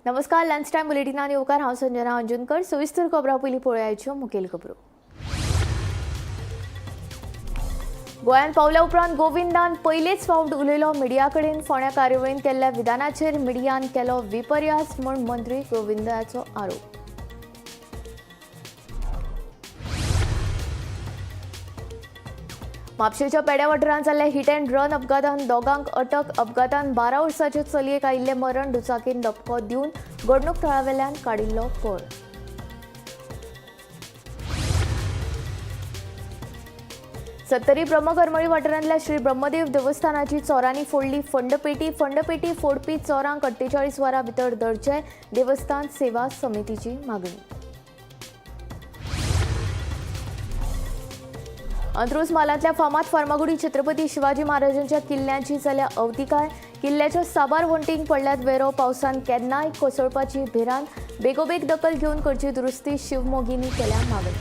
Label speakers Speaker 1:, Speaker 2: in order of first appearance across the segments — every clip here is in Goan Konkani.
Speaker 1: नमस्कार, लंच टायम बुलेटिनान येवकार. हांव संजना अंजुनकर. सविस्तर खबरां. पयलीं पळोवयाच्यो मुखेल खबरो. गोंयांत पावल्या उपरांत गोविंदान पयलेच फावट उलयलो मिडिया कडेन. फोंड्या कार्यावळींत केल्ल्या विधानाचेर मिडियान केलो विपर्यास म्हूण मंत्री गोविंदाचो आरोप. म्हापशेच्या पेड्या वाठारांत जाल्ल्या हिट अँड रन अपघातान दोगांक अटक. अपघातान 12 वर्साचे चलयेक आयिल्लें मरण. दुचाकीन धपको दिवन घडणूक थळावेल्यान काडिल्लो पळ. सत्तरी ब्रह्मकरमळी वाठारांतल्या श्री ब्रह्मदेव देवस्थानाची चोरांनी फोडली फंडपेटी. फंडपेटी फोडपी चोरांक 48 वरां भितर धरचे, देवस्थान सेवा समितीची मागणी. अंत्रुज म्हालांतल्या फामाद फार्मागुडी छत्रपती शिवाजी महाराजांच्या किल्ल्यांची जाल्या अवतिकाय. किल्ल्याच्या साबार वण्टींक पडल्यात वेरो. पावसान केन्नाय कोसळपाची भिरांत. बेगोबेग दखल घेवन करची दुरुस्ती, शिवमोगींनी केल्या मागणी.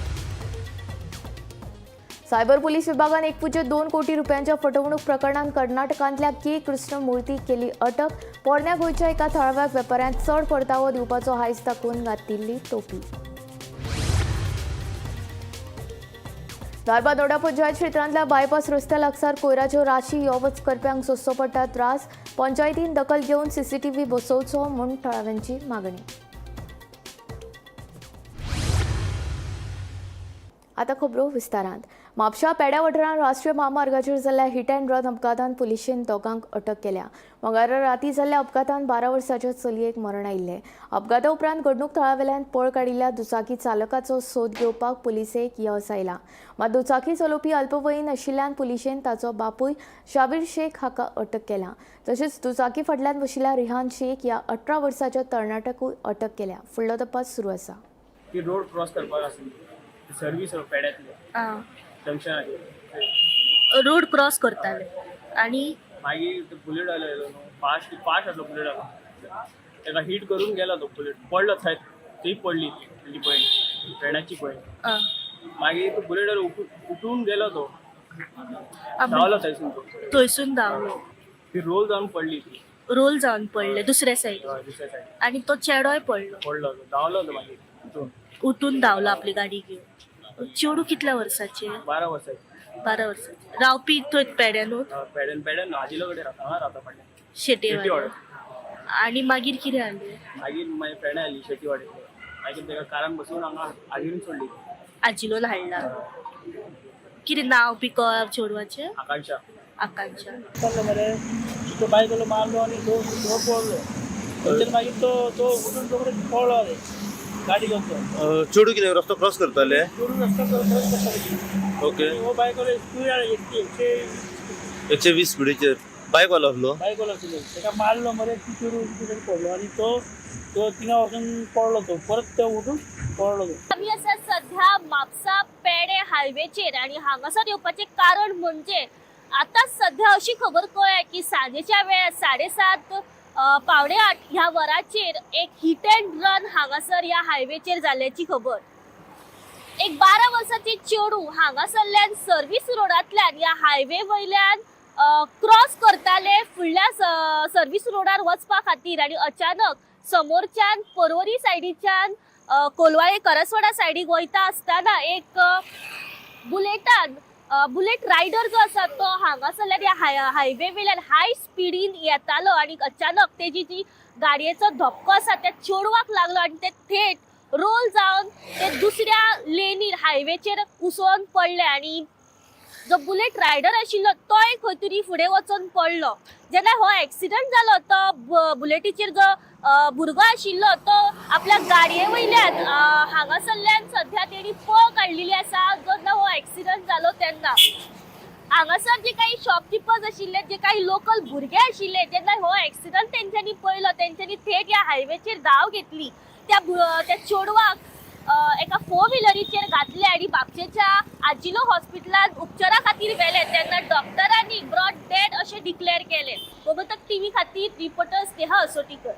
Speaker 1: सायबर पोलीस विभागान 1.2 कोटी रुपयांच्या फटवणूक प्रकरणात कर्नाटकांतल्या के कृष्णमूर्ती केली अटक. पोरण्या गोंयच्या एका थळाव्या वेपाऱ्यांत चड परतावो दिवपाचो हायस दाखोवन घातिल्ली तोपी. धारबांदोडा पंचायत क्षेत्रांतल्या बायपास रस्त्या लागसार कोयराच्यो राशी यो वच करप्यांक सोंसचो पडटा त्रास. पंचायतीन दखल घेवन सीसीटीव्ही बसोवचो म्हूण थळाव्यांची मागणी. आता खबरो विस्तारांत. म्हापशा पेड्या वाठारांत राष्ट्रीय म्हामार्गाचेर जाल्ल्या हिट अँड रन अपघातान पुलिशेन दोगांक अटक केल्या. मंगळारा राती जाल्ल्या अपघातान 12 वर्साच्या चलयेक मरण आयिल्लें. अपघाता उपरांत घडणूक थळावेल्यान पळ काडिल्ल्या दुचाकी चालकाचो सोद घेवपाक पुलिसेक येस आयला. मात दुचाकी चलोवपी अल्पवयीन आशिल्ल्यान पुलिशेन ताचो बापूय शाबीर शेख हाका अटक केला. तशेंच दुचाकी फाटल्यान बशिल्ल्या रिहान शेख ह्या 18 वर्साच्या तरणाट्याकूय अटक केल्या. फुडलो तपास सुरू आसा.
Speaker 2: ती रोड क्रॉस करपाक आसली, सर्वीस रोड पेड्यातले जंक्शनाचेर.
Speaker 3: रोड क्रॉस करताले आणि
Speaker 2: मागीर तो बुलेट वालो येयलो न्हू, फास्ट फास्ट आसलो बुलेट वालो, ताका हिट करून गेलो. तो बुलेट पडलो थंय, थंय पडली तेजी पयण, फ्रेंडाची पयण. मागीर तो बुलेट वालो उठून गेलो, तो धांवलो थंयसून तो.
Speaker 3: थंयसून धांवलो.
Speaker 2: ती रोल जावन पडली ती.
Speaker 3: रोल जावन पडले दुसऱ्या सायडीन.
Speaker 2: हय, दुसऱ्या सायडीन.
Speaker 3: आणि तो चेडोय पडलो.
Speaker 2: पडलो तो, धांवलो तो मागीर उठून.
Speaker 3: उठून धांवलो आपली गाडी घेवन. चेडूं कितल्या वर्साचे?
Speaker 2: 12 वर्साचे.
Speaker 3: 12 वर्साचे. रावपी थंय पेड्यानूच?
Speaker 2: पेड्यान, पेड्यान आजिलो कडेन रावता, हांगा रावता फाटल्यान.
Speaker 3: शेटीवाड्यार. आणि मागीर कितें जालें?
Speaker 2: मागीर माझी फ्रेंड आयली शेटीवाडे, मागीर ताका कारान बसून हांगा आजिरून सोडली.
Speaker 3: आजिलोन हाडला. कितें नांव बी कळ चेडवाचें?
Speaker 2: आकांक्षा.
Speaker 3: आकांक्षा.
Speaker 4: चल्लो मरे, तो बायक मारलो आनी तो तो पळलो थंयच्यान. मागीर तो तो उठून रोकडो पळ्ळो रे गाडी घेवन तो.
Speaker 5: चेडूं कितें रस्तो क्रॉस करताले?
Speaker 4: चोरून रस्तो क्रॉस करताले. हो बायक स्पीड 1
Speaker 5: 120 स्पिडीचेर बायक वालो आसलो.
Speaker 4: बायक आसलो, ताका मारलो मरे, ती चोरून कितें पडलो आनी तो तो थिंगा वचून पडलो, तो परत तो उठून पडलो तो.
Speaker 3: आमी आसा सध्या म्हापसा पेडे हायवेचेर आणि हांगासर येवपाचें कारण म्हणजे आता सध्या अशी खबर कळ्ळ्या की सांजेच्या वेळार 7:30 7:45 ह्या वराचेर एक हिट अँड रन हांगासर ह्या हायवेचेर जाल्ल्याची खबर. एक 12 वर्साची चेडूं हांगासरल्यान सर्वीस रोडांतल्यान ह्या हायवे वयल्यान क्रॉस करताले फुडल्या सर्वीस रोडार वचपा खातीर आणि अचानक समोरच्यान पर्वरी सायडीच्यान कोलवाळे करसवाडा सायडीक वयता आसतना एक बुलेटान बुलेट रायडर जो आसा तो हांगासरल्यान ह्या हायवे वयल्यान हाय स्पिडीन येतालो आणि अचानक तेजी जी गाडयेचो धपको आसा त्या चेडवाक लागलो आणि ते थेट रोल जावन ते दुसऱ्या लेनीर हायवेचेर उसळोन पडले आणि जो बुलेट रायडर आशिल्लो तोय खंय तरी फुडें वचोन पडलो. जेन्ना हो एक्सिडंट जालो तो बुलेटीचेर जो भुरगो आशिल्लो तो आपल्या गाडये वयल्यान हांगासरल्यान सध्या तेणी पळ काडलेली आसा. जेन्ना हो एक्सिडंट जालो तेन्ना हांगासर जे काही शॉपकिपर्स आशिल्ले, जे काही लोकल भुरगे आशिल्ले, जेन्ना हो एक्सिडंट तेंच्यांनी पळयलो तेंच्यांनी थेट ह्या हायवेचेर धांव घेतली. त्या त्या चेडवाक एका फोर व्हिलरीचेर घातले आनी म्हापशेच्या आजिलो हॉस्पिटलांत उपचारा खातीर व्हेले. तेन्ना डॉक्टरांनी ब्रॉड डेड अशें डिक्लेअर केलें. गोमंतक टीव्ही खातीर रिपोर्टर स्नेहा असोटीकर.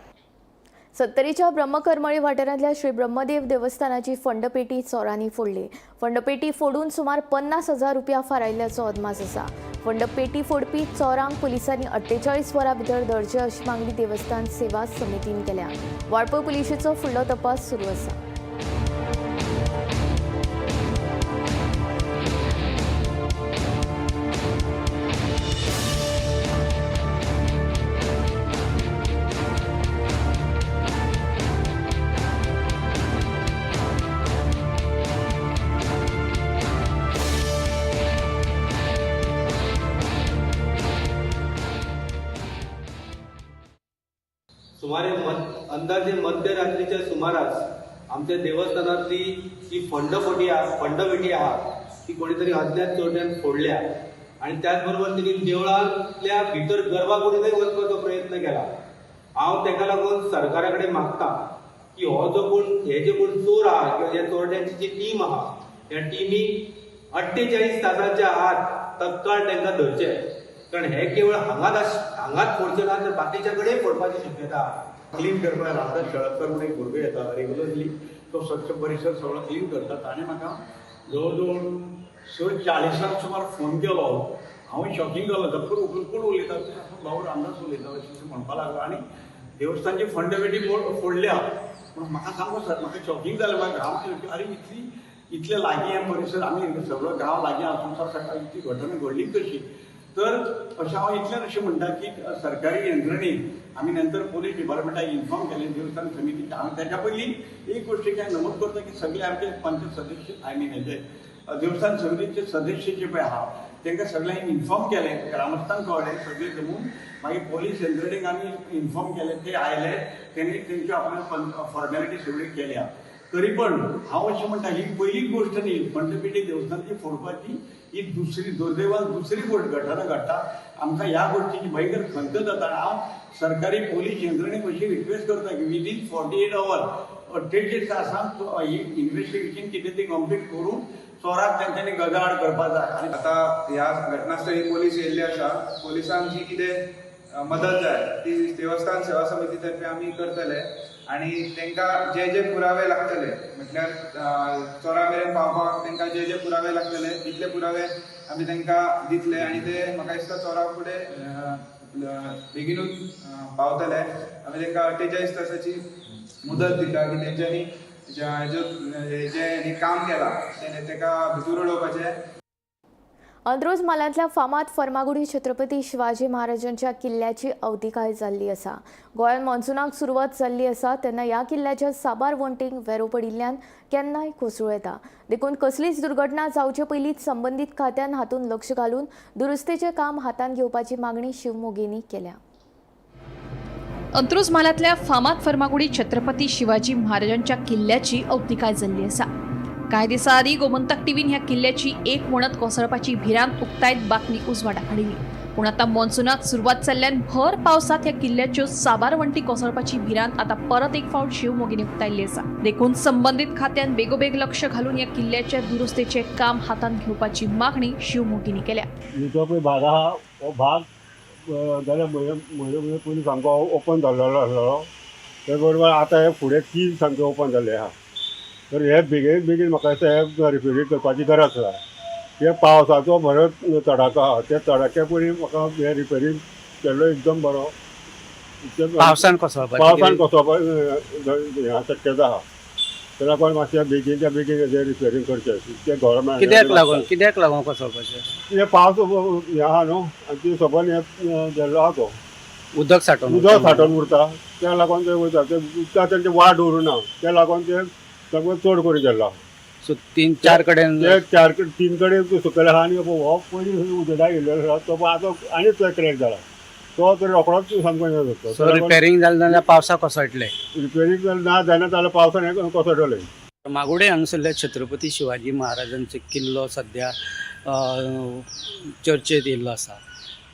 Speaker 1: सत्तरीच्या ब्रह्मकरमळी वाठारांतल्या श्री ब्रह्मदेव देवस्थानाची फंडपेटी चोरांनी फोडली. फंडपेटी फोडून सुमार 50,000 रुपया फारायल्ल्याचो अदमास आसा. फंड पेटी फोडपी चोरांक पुलिसांनी 48 वरां भितर धरचे अशी मागणी देवस्थान सेवा समितीन केल्या. वाळपय पुलिशेचो फुडलो तपास सुरू आसा.
Speaker 6: सुमारे अंदाजे मध्यरात्रीच्या सुमारास आमच्या देवस्थानातली जी फंडपेटी आहा ती कोणीतरी अज्ञात चोरट्यान फोडल्या आणि त्याचबरोबर तिने देवळांतल्या भितर गर्भाकुडीनय वचपाचो प्रयत्न केला. हांव तेका लागून सरकारा कडेन मागता की हो जो कोण हे जे कोण चोर आहा किंवा ह्या चोरट्यांची जी टीम आहा ह्या टिमीक 48 तासाच्या आत तत्काळ तांकां धरचे, कारण हे केवळ हांगाच फोडचे ना तर बाकीच्या कडेन फोडपाची शक्यता आहा.
Speaker 7: क्लीन करपाक रामदास शेळपकर म्हणून एक भुरगो येता रेगुलरली, तो स्वच्छ परिसर सगळो क्लीन करता. ताणें म्हाका जवळ जवळ 6:40 सुमार फोन केलो. हांव शॉकिंग जालो, धप्पर उखलून कोण उलयता, भाऊ रामदास उलयता अशें म्हणपाक लागलो आनी देवस्थानची फंड पेटी फोडल्या पूण म्हाका सामको सर म्हाका शॉकिंग जालें. म्हाका घाम, अरे इतले लागीं हें परिसर, आमी सगळो गांव लागीं आसून सर सकाळी इतली घटना घडली कशी. तर अशें हांव इतल्यान अशें म्हणटा की सरकारी यंत्रणेन आमी नंतर पोलीस डिपार्टमेंटाक इन्फॉर्म केलें, देवस्थान समितीच्या. हांव तेच्या पयलीं एक गोश्ट हांवें नमूद करता की सगळे आमचे पंचायत सदस्य, I mean हेजे देवस्थान समितीचे सदस्य जे पळय आहा तांकां सगळ्यांक इन्फॉर्म केलें, ग्रामस्थांक कळ्ळें, सगळें जमून मागीर पोलीस यंत्रणेक आमी इन्फॉर्म केलें, ते आयले, तेणी तेंच्यो आपल्यो फॉर्मेलिटी सगळ्यो केल्या. तरी पण हांव अशें म्हणटा ही पयलीच गोश्ट न्ही, फंडपेटी देवस्थानची फोडपाची ही दुसरी दुर्दैवान दुसरी गोश्ट घटना घडटा. आमकां ह्या गोश्टीची भयंकर खंत जाता. हांव सरकारी पोलीस यंत्रणेक अशी रिक्वेस्ट करता की विदीन 48 our 48 तासांक ही इन्वेस्टिगेशन कितें ती कंप्लीट करून चोराक तेंच्यांनी गजाआड करपाक जाय. आनी
Speaker 8: आतां ह्या घटनास्थळी पोलीस येयल्ले आसा. पोलिसांक जी कितें मदत जाय ती देवस्थान सेवा समिती तर्फे आमी करतले आनी तांकां जे जे पुरावे लागतले, म्हटल्यार चोरा मेरेन पावपाक तांकां जे जे पुरावे लागतले तितले पुरावे आमी तांकां दितले आनी ते म्हाका दिसता चोरा फुडें बेगिनूच पावतले. आमी तांकां 48 तासाची मुदत दिता की तेंच्यांनी जे काम केलां तेणें ताका भितर उडोवपाचें.
Speaker 1: अंत्रुज म्हालांतल्या फामाद फर्मागुडी छत्रपती शिवाजी महाराजांच्या किल्ल्याची अवतिकाय जाल्ली आसा. गोंयांत मॉन्सुनाक सुरवात जाल्ली आसा तेन्ना ह्या किल्ल्याच्या साबार वण्टींक वेरो पडिल्ल्यान केन्नाय कोसळूं येता. देखून कसलीच दुर्घटना जावचे पयलींच संबंदीत खात्यान हातूंत लक्ष घालून दुरुस्तेचें काम हातांत घेवपाची मागणी शिवमोगींनी केल्या.
Speaker 9: अंत्रुज म्हालांतल्या फामाद फर्मागुडी छत्रपती शिवाजी महाराजांच्या किल्ल्याची अवतिकाय जाल्ली आसा. कांय दिसां आदीं गोमंतक टीव्हीन ह्या किल्ल्याची एक वणत कोसळपाची भिरांत उक्तायत बातमी उजवाडाक हाडिल्ली. पूण आतां मॉन्सुनाक सुरवात जाल्ल्यान भर पावसांत ह्या किल्ल्याच्यो साबार वण्टी कोसळपाची भिरांत आतां परत एक फावट शिवमोगींनी उक्तायल्ली आसा. देखून संबंदीत खात्यान बेगोबेग लक्ष घालून ह्या किल्ल्याच्या दुरुस्तेचें काम हातांत घेवपाची मागणी शिवमोगींनी केल्या.
Speaker 10: जो पळय भाग आहा हो भाग जाल्यार म्हयने म्हयने पयलीं सामको ओपन जाल्लो आसलेलो, ते बरोबर आतां हे फुडें कील सामकें ओपन जाल्लें आहा. तर हे बेगीन बेगीन म्हाका दिसता हे रिपेरींग करपाची गरज आसा. हे पावसाचो बरोच तडाखो आहा, त्या तडाख्या पयलीं म्हाका हे रिपेरींग केल्लो एकदम बरो.
Speaker 11: पावसान कोसळपाचें,
Speaker 10: पावसान कोसळपा शक्यता आहा. तेका लागून मातशें बेगीनच्या बेगीन हेजें रिपेरींग करचें. तें गव्हर्मेंट
Speaker 11: कित्याक लागून कोसळपाचें?
Speaker 10: हे पावस हें आहा न्हू, आनी ती सबंद हें जाल्लो आहा, तो
Speaker 11: उदक साठोवन
Speaker 10: उदक साठोवन उरता, त्या लागून ते वयता, ते उदकाक तेंचे वाट दवरुना, त्या लागून ते सामकें चड करून गेल्लो आहा.
Speaker 11: सो 3-4 कडेन
Speaker 10: ते 4-3 कडेन सकयल आहा आनी हो पयलीं उजडा येयल्लो आसा तो आतां आनी तो क्रॅक जाला, तो तर रोकडोच सामको हें जाता.
Speaker 11: सो रिपेरींग जालें जाल्यार पावसाक कोसळटलें.
Speaker 10: रिपेरींग ना जायना जाल्यार पावसान हें कोसळटलें.
Speaker 11: मागुडे हांगासरल्या छत्रपती शिवाजी महाराजांचो किल्लो सद्या चर्चेत येयल्लो आसा.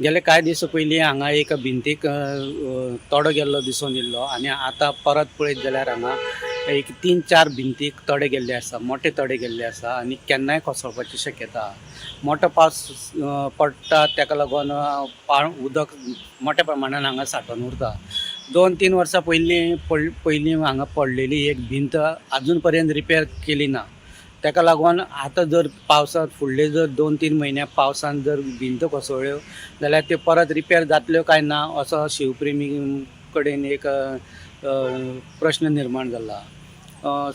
Speaker 11: गेले कांय दीस पयलीं हांगा एका भिंतीक तोडो गेल्लो दिसून येयल्लो आनी आतां परत पळयत जाल्यार हांगा एक 3-4 भिंतीक तोडे गेल्ले आसा, मोठे तोडे गेल्ले आसा आनी केन्नाय कोसळपाची शक्यता आहा. मोठो पावस पडटा ताका लागून उदक मोठ्या प्रमाणान हांगा सांठोवन उरता. 2-3 वर्सां पयलीं हांगा पडलेली एक भिंत आजून पर्यंत रिपेर केली ना. ताका लागून आतां जर पावसांत फुडले जर 2-3 म्हयन्या पावसान जर भिंत कोसळ्ळ्यो जाल्यार त्यो परत रिपेर जातल्यो काय ना असो शिवप्रेमी कडेन एक प्रश्न निर्माण जाला.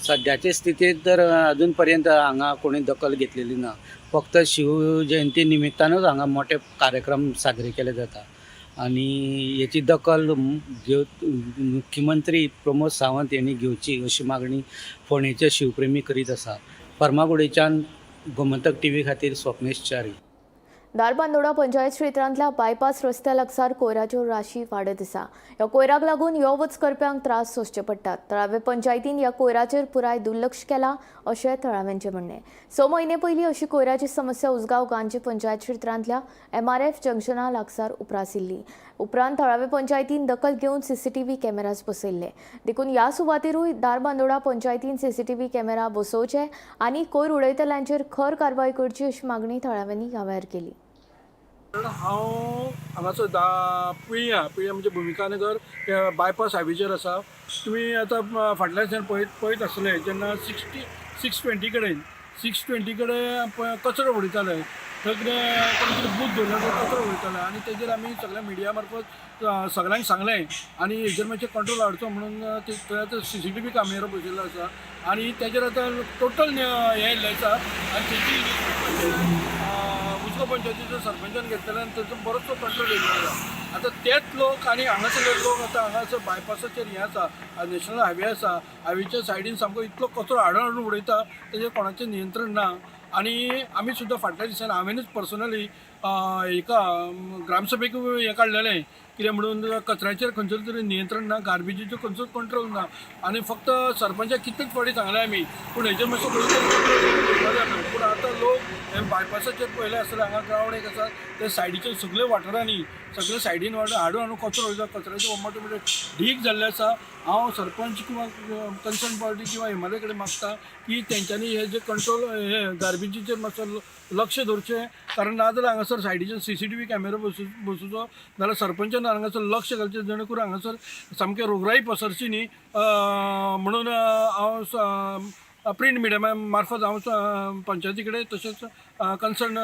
Speaker 11: सद्याचे स्थितींत तर अजून पर्यंत हांगा कोणी दखल घेतलेली ना. फक्त शिव जयंती निमित्तानूच हांगा मोठे कार्यक्रम साजरे केले जाता आनी हेची दखल मुख्यमंत्री प्रमोद सावंत यांनी घेवची अशी मागणी फोंडेचे शिवप्रेमी करीत आसा. फर्मागुडीच्यान गोमंतक टीव्ही खातीर स्वप्नेश च्यारी.
Speaker 1: धारबांदोडा पंचायत क्षेत्रांतल्या बायपास रस्त्या लागसार कोयराच्यो राशी वाडत आसा. ह्या कोयराक लागून यो वच करप्यांक त्रास सोंसचे पडटात. थळावे पंचायतीन ह्या कोयराचेर पुराय दुर्लक्ष केलां अशें थळाव्यांचें म्हणणें. 6 म्हयने पयलीं अशी कोयराची समस्या उसगांव गांजे पंचायत क्षेत्रांतल्या MRF जंक्शना लागसार उप्रासिल्ली. उपरांत थळावे पंचायतीन दखल घेवन CCTV cameras बसयल्ले. देखून ह्या सुवातेरूय धारबांदोडा पंचायतीन CCTV camera बसोवचे आनी कोयर उडयतल्यांचेर खर कारवाय करची अशी मागणी थळाव्यांनी ह्या वेळार केली.
Speaker 7: हांव हांगासर पिळयां म्हणजे भुमिकानगर बायपास हायवेचेर आसा. तुमी आतां फाटल्या दिसान पळयत आसले जेन्ना 6:20 कडेन 6:20 कडेन कचरो उडयताले. थंय कितें कोण कितें बूथ दवरला थंय कचरो उडयताले आनी तेजेर आमी सगळ्या मिडिया मार्फत सगळ्यांक सांगलें आनी हेजेर मातशें कंट्रोल हाडचो म्हणून थंय आतां CCTV कॅमेरा बसयल्लो आसा आनी तेजेर आतां टोटल हें येयल्लें आसा आनी तेजी उसगांव पंचायतीचो सरपंचान घेतलेलो आनी ताचो बरोचसो कंट्रोल येयल्लो आसा. आतां तेच लोक आनी हांगासरले लोक आतां हांगासर बायपासाचेर हें आसा, नॅशनल हायवे आसा, हायवेच्या सायडीन सामको इतलो कचरो हाडून हाडून उडयता तेजेर कोणाचें नियंत्रण ना. आनी आमी सुद्दां फाटल्या दिसान हांवेनूच पर्सनली एका ग्रामसभेक हें काडलेलें कितें म्हणून कचऱ्याचेर खंयचो तरी नियंत्रण ना, गार्बेजीचो खंयचोच कंट्रोल ना आनी फक्त सरपंचाक कितलेच फावटी सांगलें आमी पूण हेजेर मातसो कंट्रोल जाय. पूण आतां लोक हे बायपासाचेर पयलें आसतलें हांगा ग्रावंड एक आसा ते सायडीचे सगळे वाठारांनी सगळे सायडीन हाडून हाडून कचरो वयता. कचऱ्याचे मोठे मोठे ढीग जाल्ले आसा. हांव सरपंच किंवा कन्सर्न पार्टी किंवा एमएलए कडेन मागता की तेंच्यांनी हे जे कंट्रोल हे गार्बेजीचेर मातसो लक्ष दवरचें, कारण नाजाल्यार हांगासर सायडीचेर CCTV कॅमेरा बसोवचो नाजाल्यार सरपंचान हांगासर लक्ष घालचें जेणे करून हांगासर सामकें रोगराई पसरची न्ही म्हणून हांव प्रिंट मिडिया मार्फत हांव पंचायती कडेन तशेंच कन्सर्न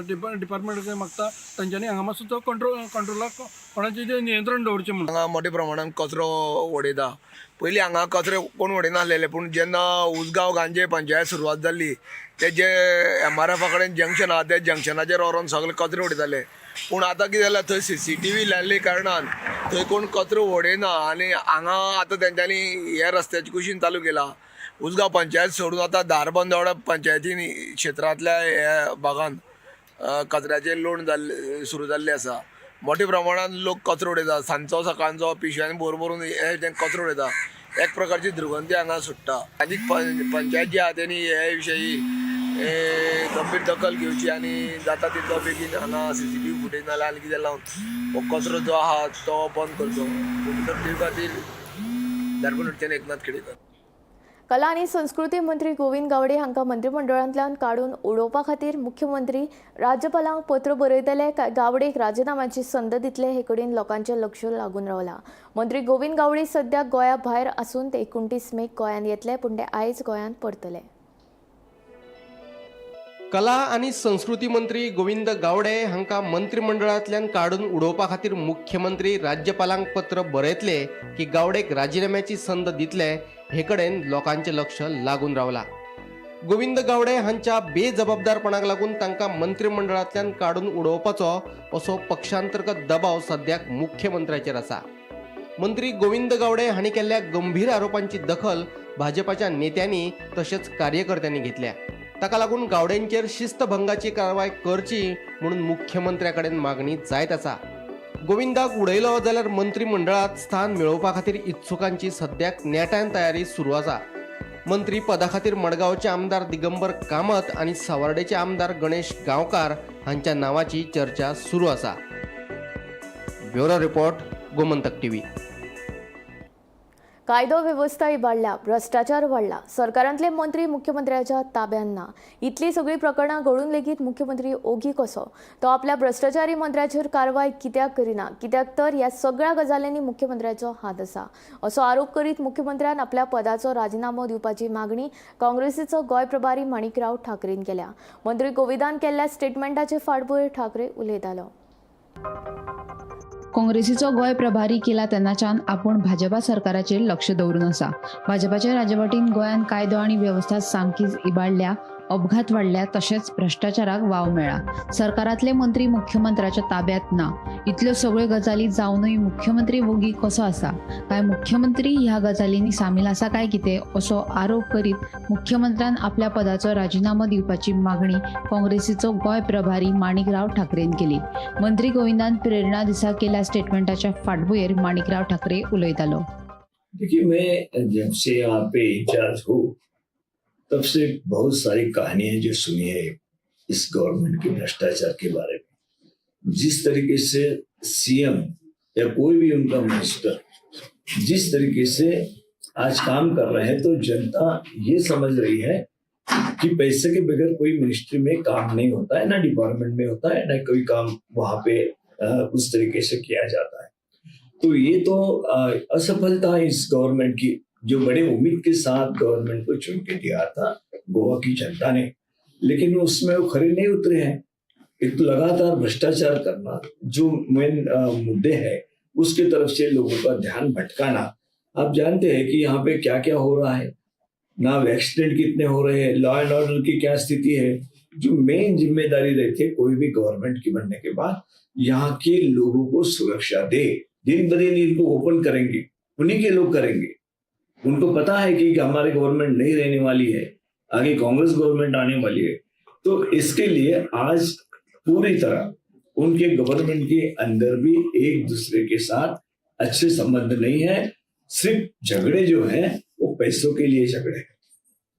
Speaker 7: डिपार्टमेंट कडेन मागता तेंच्यांनी हांगा मातसो तो कंट्रोलाक कोणाचें नियंत्रण दवरचें म्हणून.
Speaker 12: हांगा मोठ्या प्रमाणान कचरो उडयता. पयलीं हांगा कचरो कोण उडयनासलेले पूण जेन्ना उसगांव गांजे पंचायत सुरवात जाल्ली ते जे MRFा कडेन जंक्शन आहा त्या जंक्शनाचेर व्हरोन सगळे कचरे उडयताले. पूण आतां कितें जालां थंय CCTV लायल्ले कारणान थंय कोण कचरो उडयना आनी हांगा आतां तेंच्यांनी हे रस्त्याचे कुशीन चालू केला. उसगांव पंचायत सोडून आतां धारबांदोडा पंचायतीन क्षेत्रांतल्या ह्या भागान कचऱ्याचे लोड जाल्ले सुरू जाल्ले आसा. मोठ्या प्रमाणान लोक कचरो उडयता, सांजचो सकाळचो पिशव्यांनी भरून भरून हे कचरो उडयता. एक प्रकारची दुर्गंधी हांगा सुट्टा. आनी पंचायत जी आहा तेणी हे विशयी गंभीर दखल घेवची आनी जाता तितलो बेगीन हांगा CCTV footage नाल्यार आनी कितें लावन हो कचरो जो आहा तो बंद करचो. टीव्ही खातीर धारबांदोडच्यान एकनाथ खेडेकर.
Speaker 1: कला आनी संस्कृती मंत्री गोविंद गावडे हांकां मंत्रिमंडळांतल्यान काडून उडोवपा खातीर मुख्यमंत्री राज्यपालांक पत्र बरयतले. गावडेक राजिनाम्याची संद दितले हे कडेन लोकांचें लक्ष लागून रावलां. मंत्री गोविंद गावडे सद्या गोंया भायर आसून ते 29 मेक गोंयांत येतले, पूण ते आयज गोंयांत परतले.
Speaker 13: कला आनी संस्कृती मंत्री गोविंद गावडे हांकां मंत्रिमंडळांतल्यान काडून उडोवपा खातीर मुख्यमंत्री राज्यपालांक पत्र बरयतले की गावडेक राजिनाम्याची संद दितले हे कडेन लोकांचें लक्ष लागून रावलां. गोविंद गावडे हांच्या बेजबाबदारपणाक लागून तांकां मंत्रिमंडळांतल्यान काडून उडोवपाचो असो पक्षांतर्गत दबाव सद्याक मुख्यमंत्र्याचेर आसा. मंत्री गोविंद गावडे हांणी केल्ल्या गंभीर आरोपांची दखल भाजपाच्या नेत्यांनी तशेंच कार्यकर्त्यांनी घेतल्या. ताका लागून गावड्यांचेर शिस्तभंगाची कारवाय करची म्हणून मुख्यमंत्र्या कडेन मागणी जायत आसा. गोविंदाक उडयलो जाल्यार मंत्रिमंडळांत स्थान मेळोवपा खातीर इत्सुकांची सद्याक नेटान तयारी सुरू आसा. मंत्री पदा खातीर मडगांवचे आमदार दिगंबर कामत आनी सावर्डेचे आमदार गणेश गांवकार हांच्या नांवाची चर्चा सुरू आसा. Bureau report, Gomantak TV.
Speaker 1: कायदो वेवस्था इबाडल्या, भ्रश्टाचार वाडला, सरकारांतले मंत्री मुख्यमंत्र्याच्या ताब्यान ना. इतली सगळीं प्रकरणां घडून लेगीत मुख्यमंत्री ओगी कसो? तो आपल्या भ्रश्टाचारी मंत्र्याचेर कारवाय कित्याक करिना? कित्याक तर ह्या सगळ्या गजालींनी मुख्यमंत्र्याचो हात आसा असो आरोप करीत मुख्यमंत्र्यान आपल्या पदाचो राजिनामो दिवपाची मागणी काँग्रेसीचो गोंय प्रभारी माणिकराव ठाकरेन केल्या. मंत्री गोविंदान केल्ल्या स्टेटमेंटाचे फाटभुंयेर ठाकरे उलयतालो.
Speaker 14: काँग्रेसीचो गोंय प्रभारी केला तेन्नाच्यान आपूण भाजपा सरकाराचेर लक्ष दवरून आसा. भाजपाच्या राजवटीन गोंयांत कायदो आनी वेवस्था सामकीच इबाडल्या, अपघात वाडल्या, तशेंच भ्रश्टाचाराक वाव मेळ्ळा. सरकारांतले मंत्री मुख्यमंत्र्याच्या ताब्यात ना. इतल्यो सगळ्यो गजाली जावनूय मुख्यमंत्री वोगी कसो आसा? काय मुख्यमंत्री ह्या गजालींनी सामील आसा काय कितें, असो आरोप करीत मुख्यमंत्र्यान आपल्या पदाचो राजिनामो दिवपाची मागणी काँग्रेसीचो गोंय प्रभारी माणिकराव ठाकरेन केली. मंत्री गोविंदान प्रेरणा दिसा केल्या स्टेटमेंटाच्या फाटभुंयेर माणिकराव ठाकरे उलयतालो.
Speaker 15: देखिए, मैं जब से यहाँ पे इंचार्ज हूँ तब से बहुत सारी कहानियां जो सुनी है इस गवर्नमेंट के भ्रष्टाचार के बारे में। जिस तरीके से सीएम या कोई भी उनका मिनिस्टर जिस तरीके से आज काम कर रहे हैं, तो जनता ये समझ रही है कि पैसे के बगैर कोई मिनिस्ट्री में काम नहीं होता है, ना डिपार्टमेंट में होता है, ना कोई काम वहां पे उस तरीके से किया जाता है। तो ये तो असफलता है इस गवर्नमेंट की, जो बड़े उम्मीद के साथ गवर्नमेंट को चुन के दिया था गोवा की जनता ने, लेकिन उसमें वो खरे नहीं उतरे हैं। एक तो लगातार भ्रष्टाचार करना, जो मेन मुद्दे है उसके तरफ से लोगों का ध्यान भटकाना। आप जानते हैं कि यहाँ पे क्या क्या हो रहा है ना, एक्सीडेंट कितने हो रहे हैं, लॉ एंड ऑर्डर की क्या स्थिति है। जो मेन जिम्मेदारी रहती है कोई भी गवर्नमेंट की बनने के बाद, यहाँ के लोगों को सुरक्षा दे। दिन ब दिन इनको ओपन करेंगे, उन्हीं के लोग करेंगे। उनको पता है कि हमारी गवर्नमेंट नहीं रहने वाली है, आगे कांग्रेस गवर्नमेंट आने वाली है। तो इसके लिए आज पूरी तरह उनके गवर्नमेंट के अंदर भी एक दूसरे के साथ अच्छे संबंध नहीं है। सिर्फ झगड़े जो हैं वो पैसों के लिए झगड़े हैं।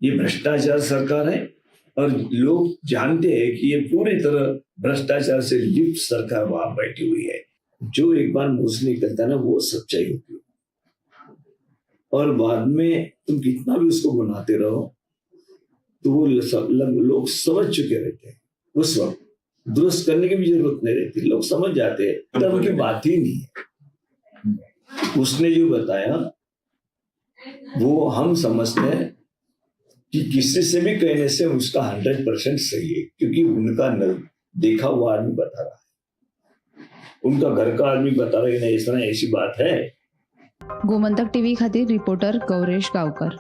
Speaker 15: ये भ्रष्टाचार सरकार है और लोग जानते हैं कि ये पूरी तरह भ्रष्टाचार से लिप्त सरकार वहां बैठी हुई है। जो एक बार मुंह से निकलता है ना, वो सच्चाई होती है और बाद में तुम कितना भी उसको बनाते रहो तो वो लोग समझ चुके रहते हैं। उस वक्त दुरुस्त करने की भी जरूरत नहीं रहती, लोग समझ जाते हैं। तब उनकी बात ही नहीं है। उसने जो बताया वो हम समझते हैं कि किसी से भी कहने से उसका 100% सही है, क्योंकि उनका देखा हुआ आदमी बता रहा है, उनका घर का आदमी बता रहा है कि नहीं, इस तरह ऐसी बात है।
Speaker 14: गोमंतक टीव्ही खातीर reporter Gauresh Gavkar.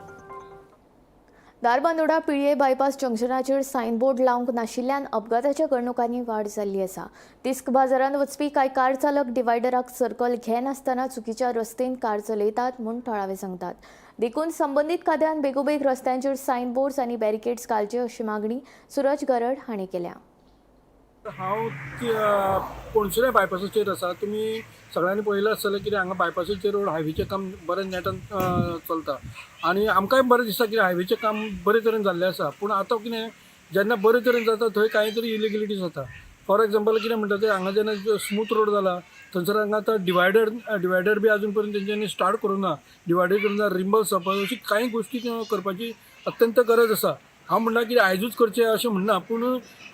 Speaker 1: Dharbandora पिळये bypass जंक्शनाचेर signboard लावंक नाशिल्ल्यान अपघाताच्या घडणुकांनी वाड जाल्ली आसा. तिस्क बाजारांत वचपी कांय कार चालक डिवायडराक सर्कल घेनासतना चुकीच्या रस्तेन कार चलयतात म्हूण थळावे सांगतात. देखून संबंदीत खात्यान बेगोबेग रस्त्यांचेर सायनबोर्ड्स आनी बॅरिकेड्स घालचे अशी मागणी सुरज गरड हांणी केल्या.
Speaker 16: हांव पणसुल्या बायपासाचेर आसा. तुमी सगळ्यांनी पळयलां आसतलें कितें हांगा बायपासाचेर रोड हायवेचें काम बरें नेटान चलता आनी आमकांय बरें दिसता की हायवेचें काम बरे तरेन जाल्लें आसा. पूण आतां कितें जेन्ना बरे तरेन जाता थंय कांय तरी इलिगलिटी जाता. फॉर एग्जाम्पल कितें म्हणटा तें, हांगा जेन्ना स्मूथ रोड जाला थंयसर हांगा आतां डिवायडर बी आजून पर्यंत तेंच्यांनी स्टार्ट करूंक ना. डिवायडर करूंक ना, रिंबल्स जावपाक अशी कांय गोश्टी करपाची अत्यंत गरज आसा. हांव म्हणना की आयजूच करचें अशें म्हणना, पूण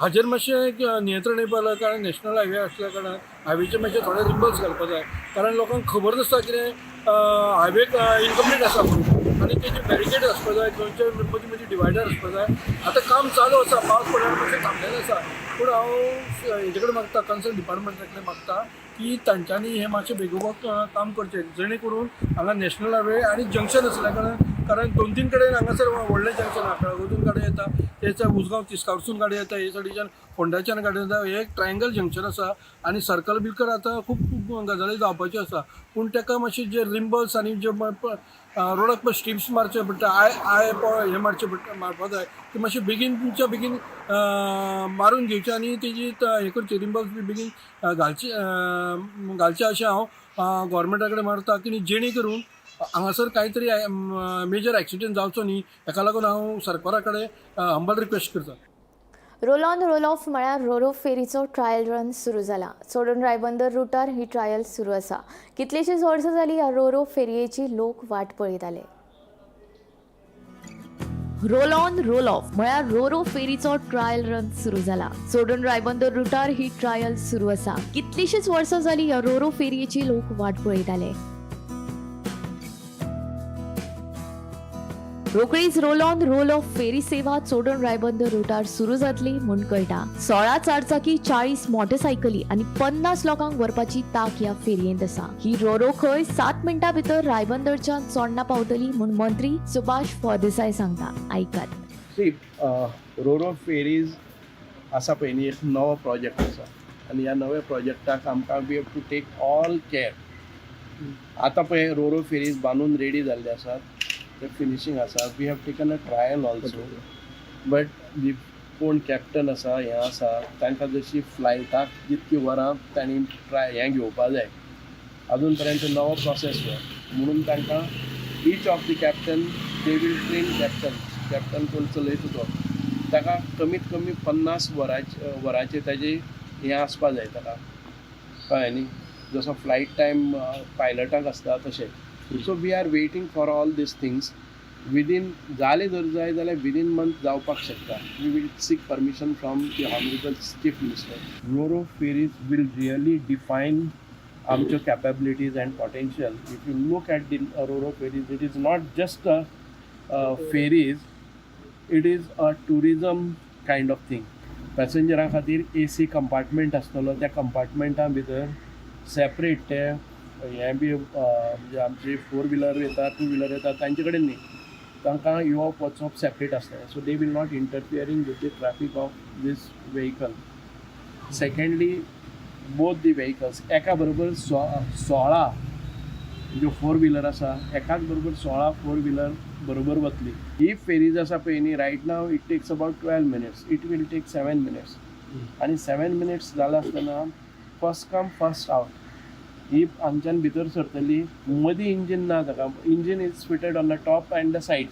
Speaker 16: हाजेर मातशें नियंत्रण येवपा लागलां, कारण नॅशनल हायवे आसल्या कारणान हायवेचे मातशे थोडे रिंबल्स घालपा जाय, कारण लोकांक खबर नासता कितें हायवे इनकम्प्लीट आसा म्हणून, आनी तेजे बॅरिकेड आसपा जाय, खंयचे मदीं मदीं डिवायडर आसपा जाय. आतां काम चालू आसा, पावस पडल्यार मातशें थांबलेलें आसा, पूण हांव हेजे कडेन मागता, कन्सर्न डिपार्टमेंटा कडेन मागता की तांच्यांनी हें मातशें बेगोबेग काम करचें, जेणे करून हांगा नॅशनल हायवे आनी जंक्शन आसल्या कारणान, कारण 2-3 कडेन हांगासर व्हडलें जंक्शन आहा. बेळगांवसून गाडी येता, तेच्या उजगांव तिस्कारसून गाडी येता, हे सायडीच्यान फोंड्याच्यान गाडी येता. हे एक ट्रायंगल जंक्शन आसा आनी सर्कल बिलकर आतां खूब गजाली जावपाच्यो आसा, पूण ताका मातशें जे रिंबल्स आनी जे रोडाक पळय स्ट्रिप्स मारचे पडटा, I I हे मारचे पडटा, मारपा जाय, ते मातशें बेगीनच्या बेगीन मारून घेवचें आनी तेजी हें करचें, रिंबल्स बी बेगीन घालचे अशें हांव गोवोरमेंटा कडेन मागता की जेणे करून हांगासर कांय तरी मेजर एक्सिडंट जावचो न्ही, हेका लागून हांव सरकारा कडेन हंबल रिक्वेस्ट करता.
Speaker 1: रोल ऑन रोल ऑफ म्हळ्यार रोरो फेरीचो ट्रायल रन सुरू जाला. चोडण रायबंदर रुटार ही ट्रायल सुरू आसा. कितलींशींच वर्सां जालीं ह्या रोरो फेरयेची लोक वाट पळयताले. रोल ऑन रोल ऑफ म्हळ्यार रोरो फेरीचो ट्रायल रन सुरू जाला. चोडण रायबंदर रुटार ही ट्रायल सुरू आसा. कितलींशींच वर्सां जालीं ह्या रोरो फेरयेची लोक वाट पळयताले. रोखडीच रोल ऑन रोल ऑफ फेरी सेवा चोडण रायबंदर रुटार सुरू जातली म्हूण कळटा. 16 चारचाकी, 40 मोटरसायकली आनी 50 लोकांक व्हरपाची तांक ह्या फेरयेंत आसा. ही रोरो खंय 7 मिनटां भितर रायबंदरच्यान चोडणा पावतली म्हूण मंत्री सुभाष फळदेसाय सांगता. आयकात.
Speaker 17: सी, रोरो फेरीज आसा पळय न्ही, एक नवो प्रोजेक्ट आसा आनी ह्या नव्या प्रोजेक्टाक आमकां we have to take all care. आतां पळय रोरो फेरीज बांदून रेडी जाल्ले आसात, ते फिनिशींग आसा. We have taken a trial also, but जी कोण कॅप्टन आसा, हें आसा, तांकां जशी फ्लायटाक जितकी वरां तांणी ट्राय हें घेवपा जाय, अजून पर्यंत नवो प्रोसेस हो म्हणून तांकां each of the captain, they will train captain. Captain कोण चलयता तो, ताका कमीत कमी 50 वरांचे ताजे हें आसपा जाय ताका, कळ्ळें न्ही, जसो फ्लायट टायम पायलटाक आसता तशें. So we are waiting for all these things. Within जालें जर जाय जाल्यार विदीन मंथ जावपाक शकता. We will seek permission from the honourable chief minister. Roro ferries will really define आमच्यो capabilities and potential. If you look at the roro ferries, it is not just a ferries, it is a tourism kind of thing. पॅसेंजरां खातीर ए सी कंपार्टमेंट आसतलो. त्या कंपार्टमेंटा भितर सेपरेट ते हें बी, म्हणजे आमची फोर व्हिलर येता, टू व्हिलर येता, तांचे कडेन न्ही, तांकां येवप वचप सेपरेट आसता. So they will not interfering with the traffic of this vehicle. Secondly, both the vehicles एका बरोबर 16 ज्यो फोर व्हिलर आसा, एकाच बरोबर 16 फोर व्हिलर बरोबर वतली. ही फेरीज आसा पळय न्ही, right now it takes about 12 minutes, it will take 7 minutes. आनी 7 मिनट्स जाला आसतना फर्स्ट कम फर्स्ट आवट ही हांगच्यान भितर सरतली. मदीं इंजीन ना ताका. Engine is fitted on the top and the side,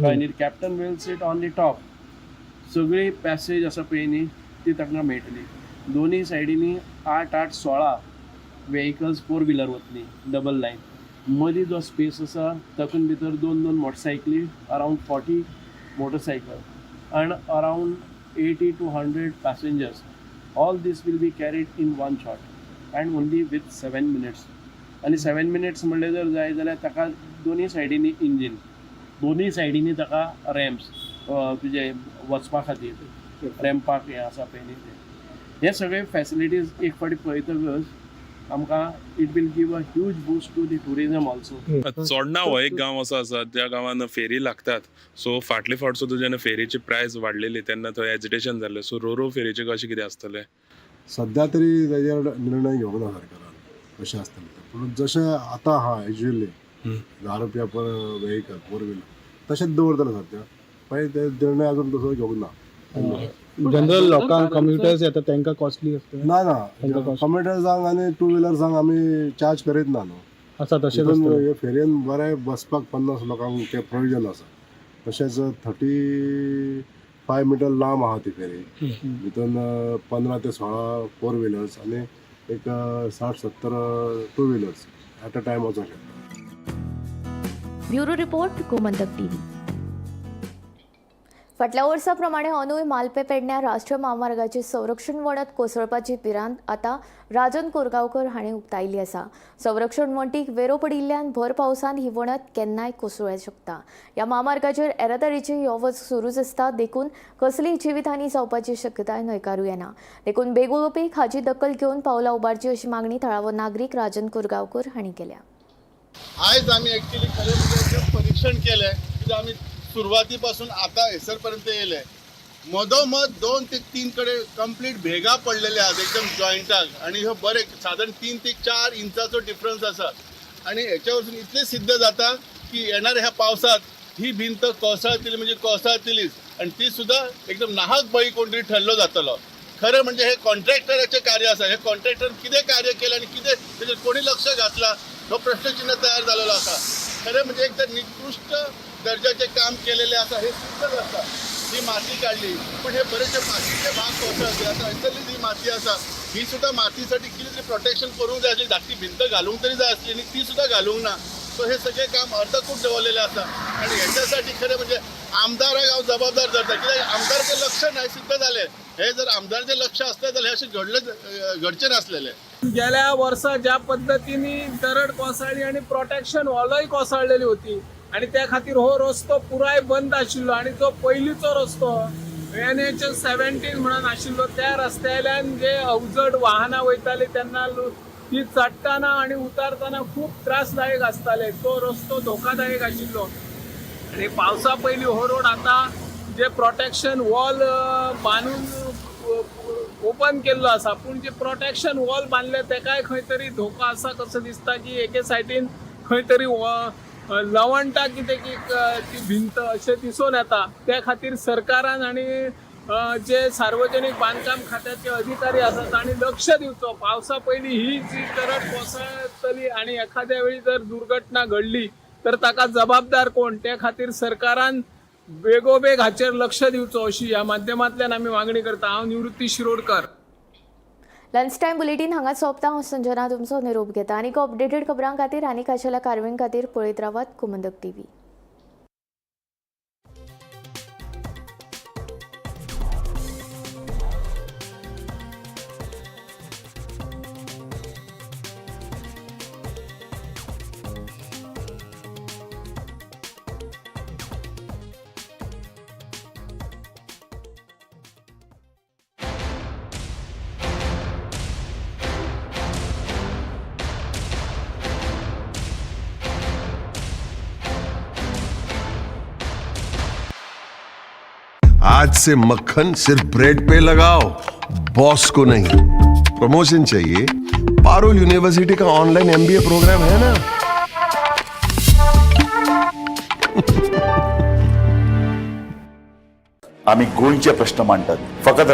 Speaker 17: आनी captain will sit on the top. सगळी पॅसेज आसा पळय न्ही, ती तांकां मेळटली. दोनूय सायडींनी 8 8 16 व्हेकल्स फोर व्हिलर वतली डबल लायन. मदीं जो स्पेस आसा तातूंत भितर 2 2 मोटरसायकली, around 40 motorcycle and around 80 to 100 passengers. All this will be carried in one shot and only with 7 minutes. आनी 7 मिनट्स म्हणलें जर जाय जाल्यार ताका दोनूय सायडींनी इंजीन, दोनूय सायडींनी ताका रॅम्प्स, तुजे वचपा खातीर रॅम्पाक हें आसा पळय न्ही तें, हे सगळे फॅसिलिटीज एक फावटी पळयतकच आमकां it will give a huge boost to the tourism also.
Speaker 18: Chorna हो एक गांव असो आसा ज्या गांवान फेरी लागतात. सो फाटले फावट सुद्दां जेन्ना फेरीची प्रायस वाडलेली तेन्ना थंय एजिटेशन जाल्लें. सो रोरो फेरीचें कशें कितें आसतलें?
Speaker 19: सद्या तरी तेजेर निर्णय घेवंक ना सरकारान कशें आसतलें तें, पूण जशें आतां आहा युज्युअली 10 रुपया पर व्हेकल फोर व्हिलर तशेंच दवरतले सद्या, मागीर ते निर्णय अजून तसो घेवंक ना.
Speaker 20: जनरल लोकांक कम्युटर्स येता तांकां कॉस्टली आसता?
Speaker 19: ना ना, कम्युटर्सांक आनी टू व्हिलर्सांक आमी चार्ज करीत ना न्हू.
Speaker 20: आसा तशेंच
Speaker 19: तितून
Speaker 20: आसतलें.
Speaker 19: हे फेरयेन बरें बसपाक 50 लोकांक तें प्रोविजन आसा. तशेंच 35 मिटर लांब आहा ती फेरी, भितून 15 ते 16 फोर व्हिलर्स आनी एक 60-70 two wheelers at a time वचोंक शकता.
Speaker 1: Bureau report, Gomantak TV. फाटल्या वर्सा प्रमाणे अंदूय मालपे पेडण्या राष्ट्रीय म्हामार्गाचे संरक्षण वणत कोसळपाची भिरांत आतां राजन कोरगांवकर हांणी उक्तायली आसा. संरक्षण वण्टीक वेरो पडिल्ल्यान भर पावसांत ही वणत केन्नाय कोसळूंक शकता. ह्या म्हामार्गाचेर येरादारीची यो वच सुरूच आसता, देखून कसलीय जिवीतहानी जावपाची शक्यताय न्हयकारूं येना. देखून बेगोबेग हाची दखल घेवन पावलां उबारची अशी मागणी थळावो नागरीक राजन कोरगांवकर हांणी केल्या.
Speaker 21: आयज आमी एक्चुअली खरें म्हणजे परीक्षण केलें, कित्याक आमी सुरवाती पासून आता हेसर पर्यंत येयले. मदोमद 2 ते 3 कडेन कंप्लीट भेगा पडलेले आहात एकदम जॉयंटाक, आनी ह्यो बरे सादारण 3 ते 4 इंचाचो डिफरन्स आसा. आनी हेच्या वरसून इतलें सिद्ध जाता की येणाऱ्या ह्या पावसात ही भिंत कोसळतली म्हणजे कोसळतलीच, आनी ती सुद्दां एकदम नाहक बळी कोण तरी ठरलो जातलो. खरें म्हणजे हे कॉन्ट्रॅक्टराचें कार्य आसा. हे कॉन्ट्रॅक्टर कितें कार्य केलें आनी कितें तेजेर कोणी लक्ष घातलां हो प्रश्नचिन्ह तयार जालेलो आसा. खरें म्हणजे एक तर निकृश्ट दर्जाचें काम केलेलें आसा हें सिद्ध जाता. ही माती काडली, पूण हे बरेचशे मातीचे भाग कोसळ्ळे. आतां हयसरली जी माती आसा ही सुद्दां मातीसाठी कितें तरी प्रोटेक्शन करूंक जाय आसली, धाकटी भिंत घालूंक तरी जाय आसली आनी ती सुद्दां घालूंक ना. सो हे सगळें काम अर्दकूट दवरलेलें आसा आनी हेच्यासाठी खरें म्हणजे आमदाराक हांव जबाबदार धरता, कित्याक आमदाराचें लक्ष ना सिद्ध जालें. हे जर आमदाराचें लक्ष आसलें जाल्यार अशें घडलें घडचें नासलेलें.
Speaker 2: गेल्या वर्सा ज्या पद्दतीन दरड कोसळ्ळी आनी प्रोटेक्शन वॉलय कोसळलेली होती आनी त्या खातीर हो रस्तो पुराय बंद आशिल्लो आनी जो पयलींचो रस्तो NH 17 म्हणून आशिल्लो त्या रस्त्यावेल्यान जे अवजड वाहनां वयताली तेन्ना ती चडटाना आनी उतारतना खूब त्रासदायक आसताले. तो रस्तो धोकादायक आशिल्लो आनी पावसा पयलीं हो रोड आतां जे प्रोटेक्शन वॉल बांदून ओपन केल्लो आसा, पूण जे प्रोटेक्शन वॉल बांदले तेकाय खंय तरी धोको आसा कसो दिसता की एके सायडीन खंय तरी लवणटा कितें की ती भिंत अशें दिसून येता. त्या खातीर सरकारान आनी जे सार्वजनीक बांदकाम खात्याचे अधिकारी आसात तांणी लक्ष दिवचो. पावसा पयलीं ही जी दरड कोसळटली आनी एखाद्या वेळी जर दुर्घटना घडली तर ताका जबाबदार कोण, त्या खातीर सरकारान बेगोबेग हाचेर लक्ष दिवचो अशी ह्या माध्यमांतल्यान आमी मागणी करता. हांव Nivrutti Shirodkar.
Speaker 1: Lunch time bulletin हांगा सोंपता. हांव संजना तुमचो निरोप घेता. आनीक अपडेटेड खबरां खातीर आनी खाशेल्या कारवाये खातीर पळयत रावात गोमंतक टीव्ही.
Speaker 22: आज से मक्खन सिर्फ ब्रेड पे लगाओ, बॉस को नहीं. प्रमोशन चाहिए? पारुल यूनिवर्सिटी का ऑनलाइन एमबीए प्रोग्राम है ना.
Speaker 23: आमी गोंयचे प्रश्न मांडटात, फकत